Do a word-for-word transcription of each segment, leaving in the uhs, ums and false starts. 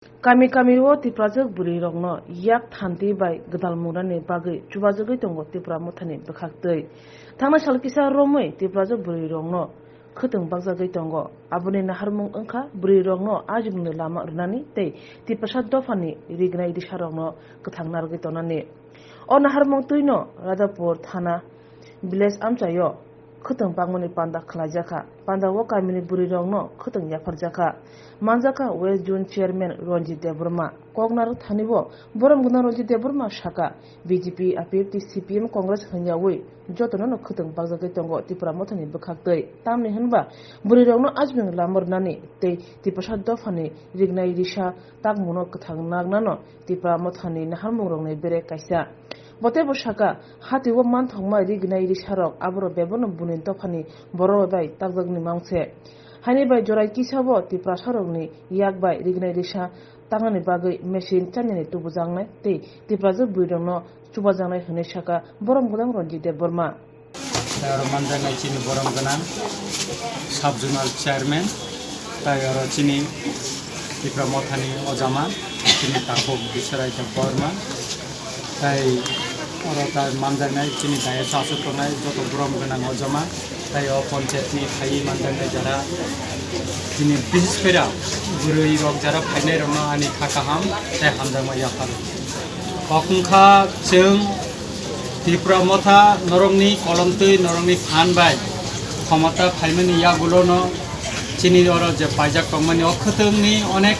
Kami kami o Tiprajwk bwrwi rokno yak thanti bai gwdal mungrani bagwi chubajagwi tongo Tipra Mothani bwkhaktwi. Thangna sal kisa romwi Tiprajwk bwrwi rokno khwtwng bakjagwi tongo. Aboni naharmung wngkha bwrwi rokno ajibwngni lama rwnani tei Tiprasa dophani rignai risa rokno kwthang narwgwi tonani. O naharmung twino Radhapur thana village amchaio khwtwng bakmani panda khlaijakha. Panda o kamini bwrwi rokno khwtwng yapharjakha. Manjakha West Zone Chairman Ranjit Debbarma. Kok narwk thani bo borom gwnang Ranjit Debbarma saka, B J P, A P F tei C P M Congress hwnyawi jotono no khwtwng bakjagwi tongo Tipra Mothani bwkhaktwi. Tamni hwnba bwrwi rokno ajibwngni lama rwnani tei Tiprasa dophani rignai risa takmungno kwthang nagnano Tipra Mothani naharmungrokni bere kaisa. Bo teibo saka, hati o manthokma rignai risarok aborok bebakno buni dophani borok bai takjakni mangse. Haini bai jorai kisa bo Tiprasarokni yak bai rignai risa tangnani bagwi machine chanani tubujaknai tei Tiprajwk bwrwirokno chubajaknai hwnwi saka borom gwnang Ranjit Debbarma. Tai oro manjaknai chini borom gwnang sub zonal chairman, tai oro chini Tipra Mothani ojama, chini takhuk Biswarai Debbarma, tai oro ta manjaknai chini dayas o aswk tongnai joto borom gwnang ojama, tai o panchayat ni phaiwi manjaknai jara chini bises khe bwrwi rok jara phainai rokno ani kha kaham tai hamjakma yapharo. Kok wngkha chwng Tipra Motha norokni kolomtwi norokni phan bai khomota phaimani yagulono chini oro je paijak tongmani o khwtwngni onek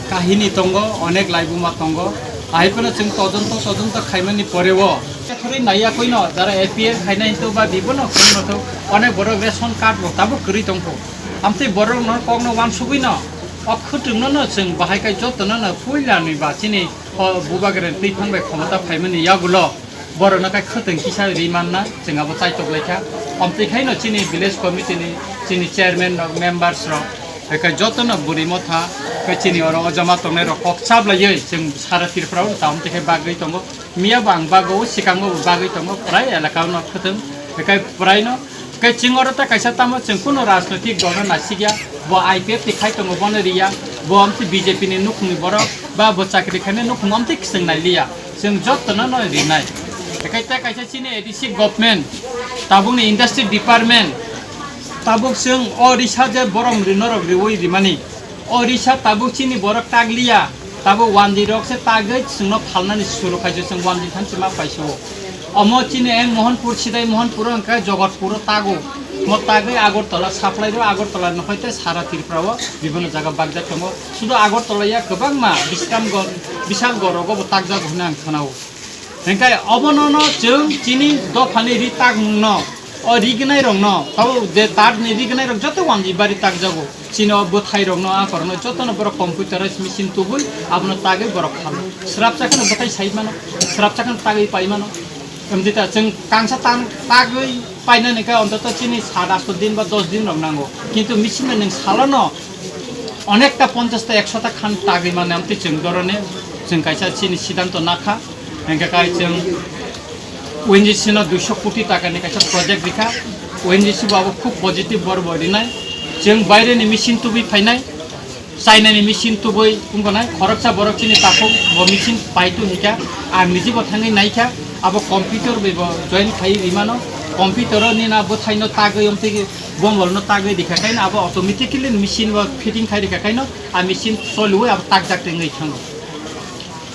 kahini tongo, onek laibuma tongo. Ahai phano chwng todonto todonto khaimani poreo khurui naiyakuino jara A P L khainai hintu ba bibono khurui mathok onek borok ration card bo tabuk kwrwi tongkho. Amtwi borokno kokno wansugwino o khwtwngnono chwng bahai khe jotonono puilani ba chini o bubagra twi phan bai khomota phaimani yagulo borokno khe khwtwng kisa ri manna chwng abo chaitok laikha. Amtwi khaino chini village committee ni chini chairman rok, members rok, hai khe jotono bwrwi motha khe chini oro ojama tongnai rok kok chap laiwi chwng sara Tripura o ta amtwi khe bagwi tongo. Miya bo ang bago, sikango bo bagwi tongo, prai elaka no khwtwng, hai khe prai no. Khe chwng oro ta kaisa tamo chwng kuno rajnoitik dol no nasikya, bo I P F ni khai tongo bono riya, bo amtwi B J P ni nukhungni borok, ba bo chakri khainai nukhung amtwi chwng nailiya, chwng jotono no rinai. Ekai ta kaisa chini A D C government, tabukni industry department, tabuk chwng o risa je borom ri norok riwi rimani, o risa tabuk chini borok takliya, tabuk wanjwi rok se tagwi chwngno phalnani suru khaisio, chwng wanjwi thansi ma paisio. Omo chini eng Mohanpur sidai Mohanpuro hwnkhe Jogotpuro tago. Mo tagwi Agartala supply rw Agartala nokhai tei sara Tripura o bibhinno jaga bakjak tongo. Sudu Agartala ya kwbangma Bisramgarh, Bishalgarh rogo bo takjago hwnwi ang khwnao. Hwnkhe obono no chwng chini dophani ri takmungno, o rignai rokno, tabo je tatni rignai rok joto wanjwi bari takjago. Chini o bwthai rokno, a korokno jotono borok computerized machine tubui abono tagwi borok khalo. Srapsa kheno bwthai sai mano, srapsa kheno tagwi pai mano. Emtwi ta chwng kangsa tan tagwi painani khe ontoto chini sat asto din ba dos din rok nango. Kintu machine bai nwng salono onekta ponchash ta ekso ta khan tagwi mane amtwi chwng doroni chwng kaisa chini sidanto nakha. Hingke kai chwng O N G C no duiso koti taka ni kaisa project rikha. O N G C bo abo khub positive borok bo rinai. Chwng baire ni machine tubui phainai. China ni machine tubui wngkha nai, khoroksa borok chini takhuk bo machine paitu hikha, ang niji bo thangwi naikha, abo computer bai bo join khai rimano, computer o nina bwthai no tagwi omtwi bombol no tagwi rikha kaino abo automatically machine bo fitting khai rikha kaino a machine soliwi abo takjak tengwi thango.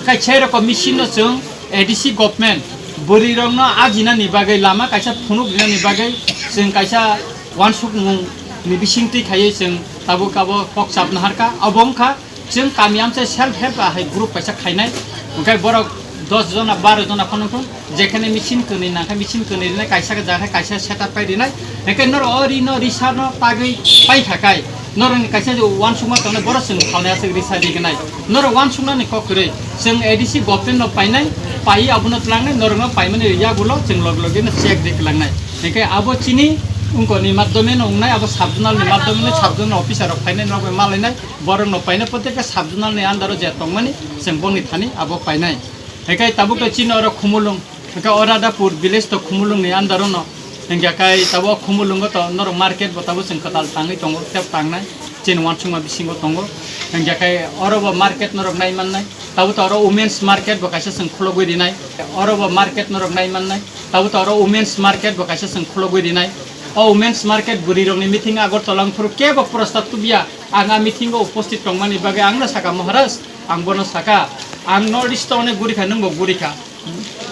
Khai se rokom machine no chwng A D C government bwrwi rok no ajina ni bagwi lama kaisa phunuk rina ni bagwi chwng kaisa wansukmung ni bisingtwi khaiwi chwng tabuk abo kok chapna harkha. Abo wngkha chwng kami amchai self help hai group kaisa khainai, hwnkhe borok dos jona, baro jona phano thung, jekhane machine kwnwi nangkha, machine kwnwi rinai, kaisa jaga khe kaisa setup khai rinai, hwnkhe norok o ri no risa no tagwi paikha kai, norok ni kaisa je wansukma tongnai, borok chwng thawnai aswk risa rignai, norok wansuknani kok kwrwi, chwng A D C government no painai, paiwi abono tlangnai, norok no paimani yagulo chwng log loge no check ri kwlangnai. Hingke abo chini ungkoni madhyome no wngnai, abo sub zonal ni madhyome no sub zonal officer rok phainai norok bai malainai, borok no paina prote ke sub zonal ni under o je tongmani chwng bongni thani abo painai. Hingke tabuk to chini oro Khumulwng, hingke o Radhapur village to Khumulwng ni under o no, hingke kai tabuk Khumulwng o to norok market bo tabuk chwng kwtal tangwi tongo, tep tangnai. Chini uansukma bisingo tongo. Hingkhe khe oro bo market norok nai mannai. Tabuk to oro women's market bo kaisa chwng khulogwi rinai. Oro bo market norok nai mannai. Tabuk to oro women's market bo kaisa chwng khulogwi rinai. O women's market bwrwi rokni meeting Agartala wngphuru kebo prostab tubya. Ang a meeting o uposthit tongmani bagwi ang no saka, Maharaj, ang bono saka, ang North East o onek guri kha, nwng bo guri kha.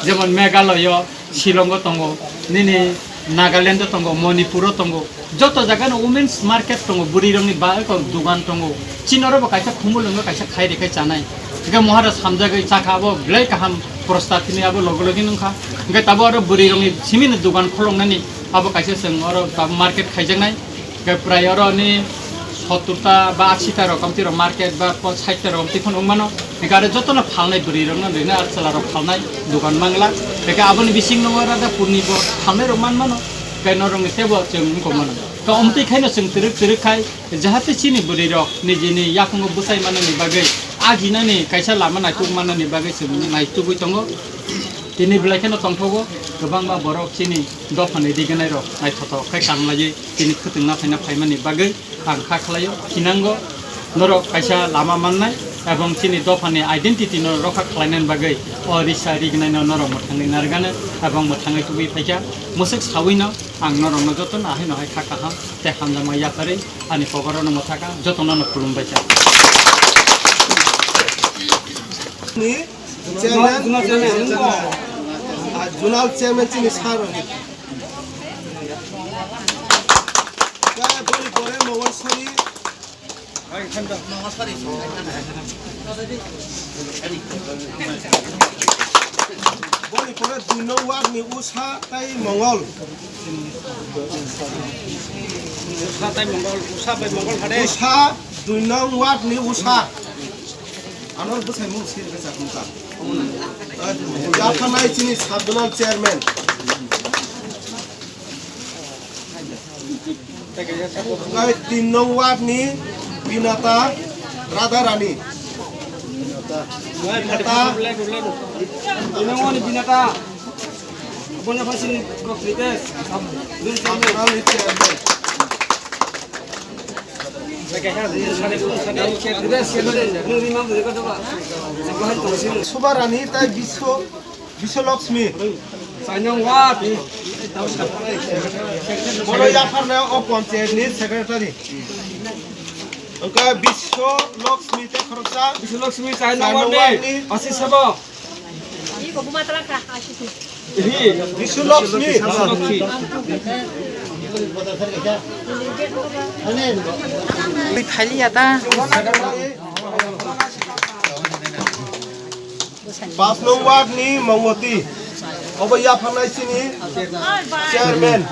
Jemon Meghalaya, Shillong o tongo, nini Nagaland o tongo, Manipur o tongo, joto jaga no women's market tongo, bwrwi rokni ba-, eko dogan tongo. Chini oro bo kaisa khumulwngo kaisa khai rikhe chanai. Hingkhe Maharaj hamjagwi chakha abo belai kaham prostab tini abo logi logi nungkha. Hingkhe tabo oro bwrwi rokni simi ni dogan kholongnani abo kaisa chwng oro tabo market khaijaknai. Hingkhe prai oro ni sottur ta ba ashi ta rokom tiro market ba po-, sait ta rokom tikhon wng mano. Hingkhe aro jotono phalnai bwrwi rokno rina aro chwla rok phalnai dogan mangla. Hingkhe aboni bising no oro da purni bo phalnai rok man mano. Hingkhe norok ni tebo chwng wngkok mano. Hingkhe omtwi khaino chwng twrwk twrwk khai jahate chini bwrwi rok nijini yakung o bwsai manani bagwi ajinani kaisa lama naituk manani bagwi chwng naitugwi tongo. Tini belai kheno tongthogo kwbangma borok chini dophani rignai rok naithothok khai kam laiwi tini khwtwngna phaina phaimani bagwi ang kha khlaio, thinango norok kaisa lama mannai ebong chini dophani identity no rokha khlainani bagwi o risa rignai no norok mwthangwi narwgano ebong mwthangwi tubui phaikha. Mwswk sawi no ang norok no joto no ahai no hai kha kaham tei hamjakma yapharwi ani kokoro no mwthakha, joto no no khulumbaikha. Ni chairman, ah, zonal chairman chini sir rok. Kaya boni pore Mongol Sari. Boni pore dui nong ward ni Usa tai Mongol. Usa tai Mongol, Usa bai Mongol hade. Usa dui nong ward ni Usa. Ano bwsai mung sir ke chakung ka. Yaphanai chini sabdonal chairman. Ngai tin nong ward ni Binata Radha Rani. Binata. Tin nong ward ni Binata. Bonya phasini kok Ritesh. Sabdonal chairman. Subarani tai Biswa, Biswa Lakshmi. Bono yapharnai o panchayat ni secretary. Wngkha Biswa Lakshmi tei khoroksa. Biswa Lakshmi chai number ni. Asi sabo. Ri. Biswa Lakshmi. Biswa Lakshmi. Ri thali ya ta. Pas nong ward ni Mongoti. Obo yapharnai chini chairman.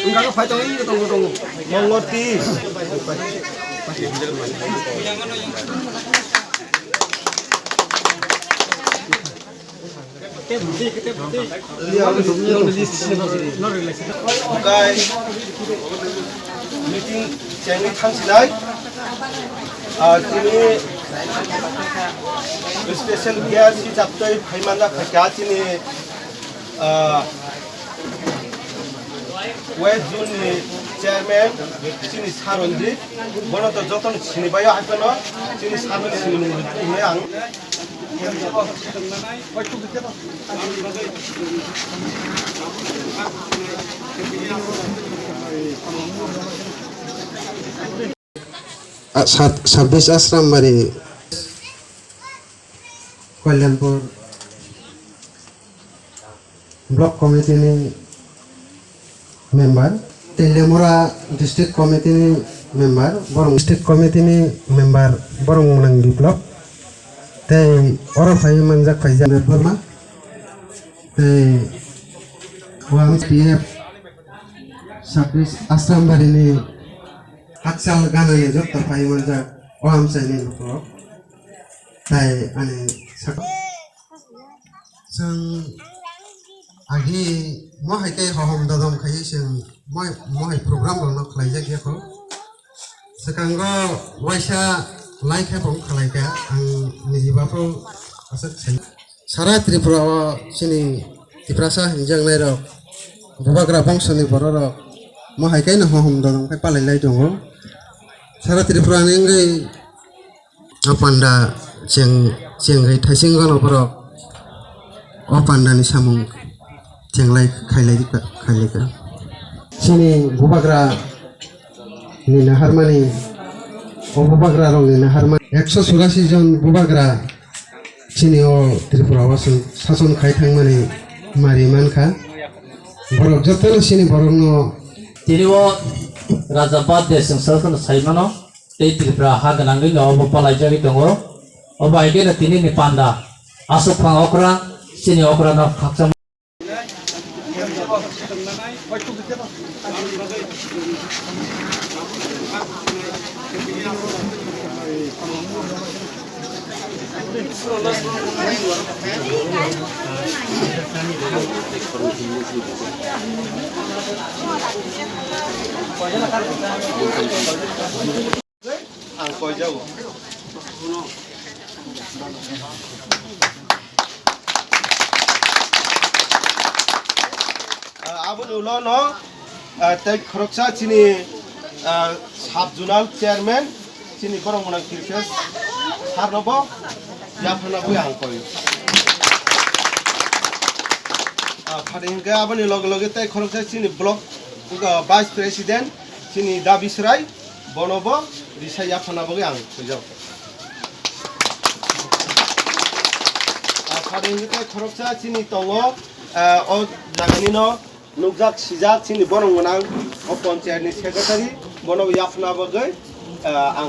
Wngkha khe phai tongo, tongo, tongo. Mongoti. Okai meeting chengwi thansinai. Ah, tini special guest hisab tei phaimanjak kha chini, ah, West Zone ni chairman chini Saronjit, bono to jotono sini baio, hai phano chini Saronjit sini mung hwnwi ang. A, sat-, sabbish Ashram Bari, Kalyanpur Block Committee ni member, Teliamura District Committee ni member, Borong District Committee ni member, Borong Mwnang Biplop, tei oro phai manjak phaijak Debbarma, tei Y P F sabbish Ashram Bari ni hakchal gana ni jotto phai manjak o amchai ni lukurok. Tai ani sak-, chwng agi mo hai khe hohom dodom khai chwng mo, mo hai program rok no khlai jak ya kho. Swkango waisa lai khe bo khlai kha, ang niji ba pho aswk sai. Sara Tripura o chini Tiprasa hinjaknai rok, bubagra bongso ni borok rok mo hai khe no hohom dodom khai palai lai tongo. Sara Tripura ni wngwi o panda cheng chengwi thaising gano borok o panda ni samung chenglai khailai khailai ka. Chini bubagra ni naharmani o bubagra rok ni naharmani ekso churasi jon bubagra chini o Tripura o sason khai thangmani mari mankha. Borok jotono chini borokno tini o Raja Bad Desing Sasana saimano tei Tripura ha gwnangwi no obo palaijagwi tongo. Obo hai kheno tini ni panda aswk phang okra chini okra no khakchangma. Ang koi jago. Ah, aboni ulo no, ah, tei khoroksa chini, ah, sub zonal chairman chini borok mwnang Kirpes sir no bo yaphana bui ang koi. Ah, phari hingke aboni loge loge tei khoroksa chini block, ah, vice president chini Dabi Srai. Bono bo risa yaphana bagwi ang swijak. Ah, phari hwnwi tei khoroksa chini tongo, ah, o jaganino nukjak sijak chini borok gwnang o panchayatni secretary, bono bo yaphana bagwi, ah, ang